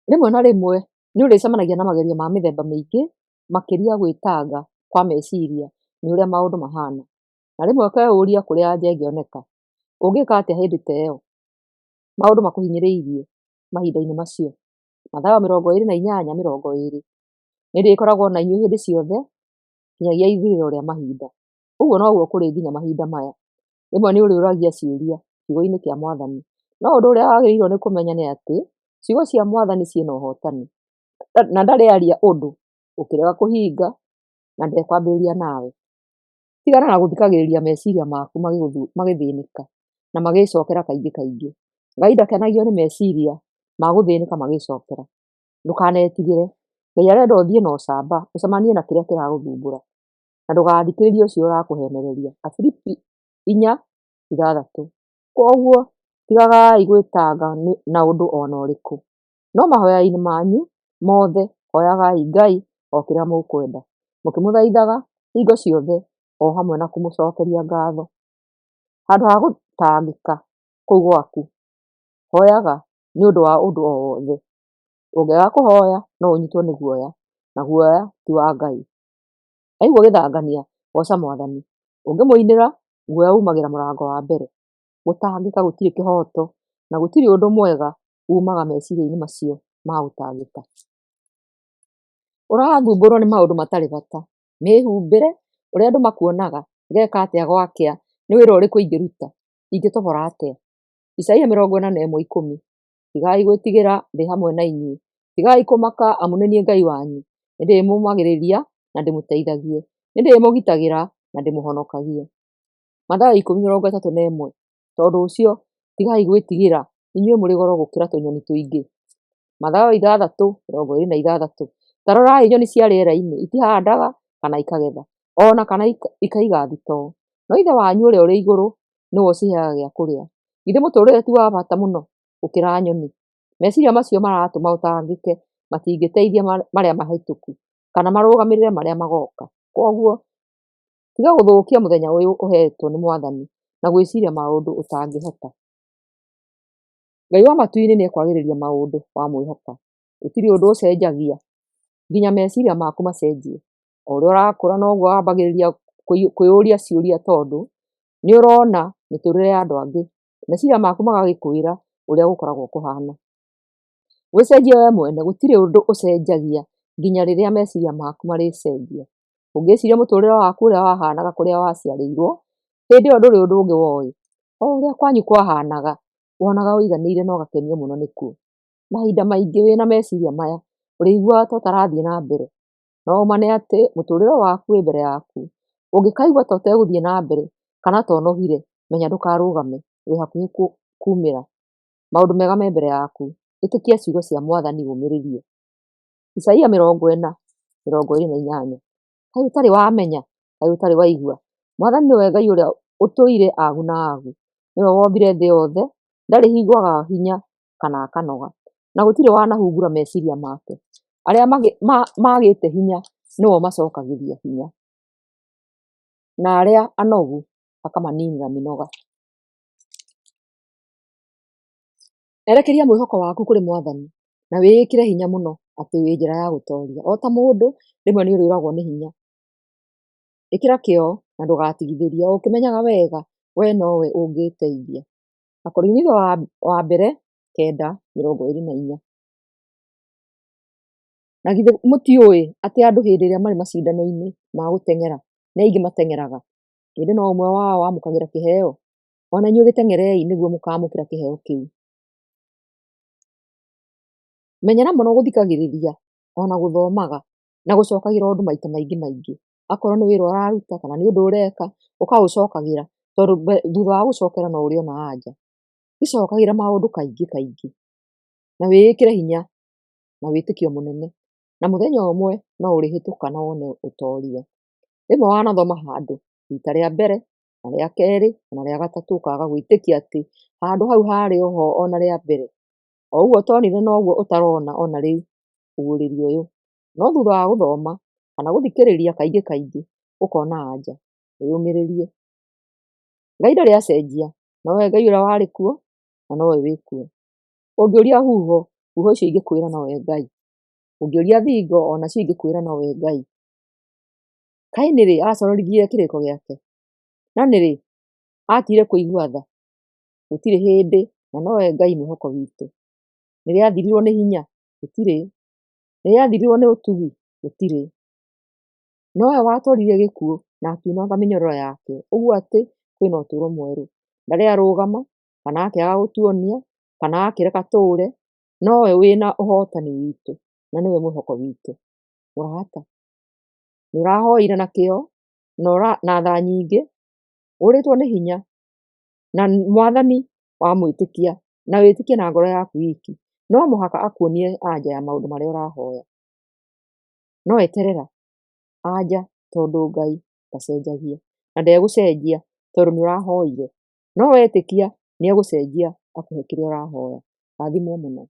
Rĩmwe na rĩmwe nĩ ũrĩcemanagia na magerio ma mĩthemba mĩingĩ, makĩria gwĩtanga kwa meciria nĩ ũrĩa maũndũ mahana, na rĩmwe ũkeyũria kũrĩa anja ĩngĩoneka. Ũngĩka atĩa hĩndĩ ta ĩyo maũndũ makũhinyĩrĩirie mahinda-inĩ macio? Mathayo 28:20. Nĩ ndĩkoragwo na inyuĩ hĩndĩ ciothe nginyagia ithirĩro rĩa mahinda. Ũguo noguo kũrĩ nginya mahinda maya. Rĩmwe nĩ ũrĩũragia ciũria kiugo-inĩ kĩa Mwathani, no ũndũ ũrĩa wagĩrĩirwo nĩ kũmenya nĩ atĩ ciugo cia Mwathani ciĩna ũhotani, na ndarĩ aria ũndũ ũkĩrega kũhinga na ndekwambĩrĩria nawe. Tigana na gũthikagĩrĩria meciria maku magĩthĩnĩka na magĩcokera kaingĩ kaingĩ. Ngai ndakenagio nĩ meciria ma gũthĩnĩka magĩcokera. Ndũkanetigĩre, Ngai arenda ũthiĩ na ũcamba ũcemanie na kĩrĩa kĩragũthumbũra, na ndũgathikĩrĩrie ũcio ũrakũhenereria. Afilipi 4:6. Kwoguo tigagai gwĩtanga na ũndũ o na ũrĩkũ, no mahoya-inĩ manyu mothe hoyagai Ngai o kĩrĩa mũkwenda, mũkĩmũthaithaga hingo ciothe o hamwe na kũmũcokeria ngatho. Handũ ha gũtangĩka kũu gwaku, hoyaga nĩ ũndũ wa ũndũ o wothe. Ũngĩaga kũhoya no ũnyitwo nĩ guoya, na guoya ti wa Ngai. Waigua gĩthangania, gooca Mwathani. Ũngĩmũinĩra, guoya umagĩra mũrango wa mbere. Gũtangĩka gũtirĩ kĩhoto na gũtirĩ ũndũ mwega umaga meciria-inĩ macio ma gũtangĩka. Ũrathumbũrwo nĩ maũndũ matarĩ bata, mĩhumbĩre, ũrĩa andũ makuonaga, ngeka atĩa gwakĩa, nĩ wĩra ũrĩkũ ingĩruta, ingĩtobora atĩa. Isaia 41:10. Tigai gwĩtigĩra, ndĩ hamwe na inyuĩ. Tigai kũmaka, amu nĩ niĩ Ngai wanyu. Nĩndĩmũũmagĩrĩria na ndĩmũteithagie. Nĩndĩmũgitagĩra na ndĩmũhonokagie. Mathayo 10:31. Tondũ ũcio tigai gwĩtigĩra, inyuĩ mũrĩ goro gũkĩra tũnyoni tũingĩ. Mathayo 6:26. Ta rorai nyoni cia rĩera-inĩ, itihandaga kana ikagetha, o na kana ikaiga thitoo, no Ithe wanyu ũrĩa ũrĩ igũrũ nĩwe ũciheaga gĩa kũrĩa. Githĩ mũtũũrĩre ti wa bata mũno gũkĩra nyoni? Meciria macio maratũma ũtangĩke matingĩteithia marĩa mahĩtũku kana marũgamĩrĩre marĩa magoka. Kwoguo tiga gũthũkia mũthenya ũyũ ũheetwo nĩ Mwathani na gwĩciria maũndũ ũtangĩhota. Ngai wa matu-inĩ nĩekwagĩrĩria maũndũ wamwĩhoka. Gũtirĩ ũndũ ũcenjagia nginya meciria maku macenjie. O ũrĩa ũrakũra noguo wambagĩrĩria kwĩyũria ciũria tondũ nĩ ũrona mĩtũrĩre ya andũ angĩ. Meciria maku magagĩkwĩra ũrĩa gũkoragwo kũhana. Gwĩcenjia we mwene gũtirĩ ũndũ ũcenjagia nginya rĩrĩa meciria maku marĩcenjia. Ũngĩciria mũtũrĩre waku ũrĩa wahanaga kũrĩa waciarĩirwo, hĩndĩ ĩyo ndũrĩ ũndũ ũngĩ woĩ. O ũrĩa kwanyu kwahanaga, wonaga ũiganĩire na ũgakenio mũno nĩkuo. Mahinda maingĩ wĩna meciria maya, ũrĩiguaga ta ũtarathiĩ na mbere. No ũma nĩ atĩ mũtũrĩre waku wĩ mbere yaku. Ũngĩkaigua ta ũtegũthiĩ na mbere kana ta ũnogire, menya ndũkarũgame, wĩ hakuhĩ kumĩra. Maũndũ mega me mbere yaku. Ĩtĩkia ciugo cia Mwathani ũmĩrĩrie. Isaia 40:28. Kaĩ ũtarĩ wamenya? Kaĩ ũtarĩ waigua? Mwathani nĩwe Ngai ũrĩa ũtũire agu na agu. Nĩwe wombire thĩ yothe, ndarĩ hingo agaga hinya kana akanoga, na gũtirĩ wanahungura meciria make. Arĩa magĩte hinya nĩwe ũmacokagĩria hinya, na arĩa anogu akamaninĩra mĩnoga. Erekeria mwĩhoko waku kũrĩ Mwathani na wĩĩkĩre hinya mũno atĩ wĩ njĩra ya gũtoria. O ta mũndũ, rĩmwe nĩ ũrĩũragwo nĩ hinya. Ĩkĩra kĩyo na ndũgatigithĩrie o ũkĩmenyaga wega we nowe ũngĩĩteithia. Akorinitho wa mbere 9:24. Na githĩ mũtiũĩ atĩ andũ hĩndĩ ĩrĩa marĩ macindano-inĩ ma gũteng'era nĩ aingĩ mateng'eraga, ĩndĩ no ũmwe wao wamũkagĩra kĩheo? O na inyuĩ gĩteng'erei nĩguo mũkaamũkĩra kĩheo kĩu. Menyera mũno gũthikagĩrĩria ona gũthomaga na gũcokagĩra ũndũ maita maingĩ maingĩ. Akorwo nĩ wĩra ũraruta kana nĩ ũndũ ũreka, ũkaũcokagĩra tondũ thutha wa gũcokera no ũrĩona anja. Gĩcokagĩra maũndũ kaingĩ kaingĩ na wĩĩkĩre hinya na wĩtĩkio mũnene, na mũthenya ũmwe no ũrĩhĩtũka na wone ũtoria. Rĩmwe wanathoma handũ rita rĩa mbere na rĩa kerĩ na rĩa gatatũ ũkaga gwĩtĩkia atĩ handũ hau harĩ oho ona rĩa mbere. O ũguo ũtonire noguo ũtarona ona rĩu ũguũrĩrio ũyũ. No thutha wa gũthoma kana gũthikĩrĩria kaingĩ kaingĩ ũkona anja. Wĩyũmĩrĩrie. Ngai ndarĩ acenjia, nowe Ngai ũrĩa warĩ kuo na nowe wĩ kuo. Ũngĩũria huho Huho icio ingĩkwĩra nowe Ngai. Ũngĩũria thingo onacio ingĩkwĩra nowe Ngai. Kaĩ nĩ rĩ aconorithie kĩrĩko gĩake? Na nĩ rĩ atigire kũigua tha? Gũtirĩ hĩndĩ, na nowe Ngai mwĩhoko witũ. Nĩ rĩ athirirwo nĩ hinya? Gũtirĩ. Nĩ rĩ athirirwo nĩ ũtugi? Gũtirĩ. Nowe watoririe gĩkuũ na akiunanga mĩnyororo yakĩo, ũguo atĩ kwĩna ũtũũro mwerũ. Ndarĩ arũgama, kana akĩaga gũtuonia, kana akĩreka tũũre, nowe wĩna ũhotani witũ, na nĩwe mwĩhoko witũ. Mũrata, nĩ ũrahoire na kĩo na tha nyingĩ, ũrĩtwo nĩ hinya, na mwathani wamwĩtĩkia, na wĩtĩkie na ngoro yaku wiki, no mũhaka akuonie anja ya maũndũ marĩa ũrahoya. No eterera anja tondũ Ngai ndacenjagia na ndegũcenjia tondũ nĩ ũrahoire. No wetĩkia nĩ egũcenjia akũhe kĩrĩa ũrahoya. Rathimwo mũno.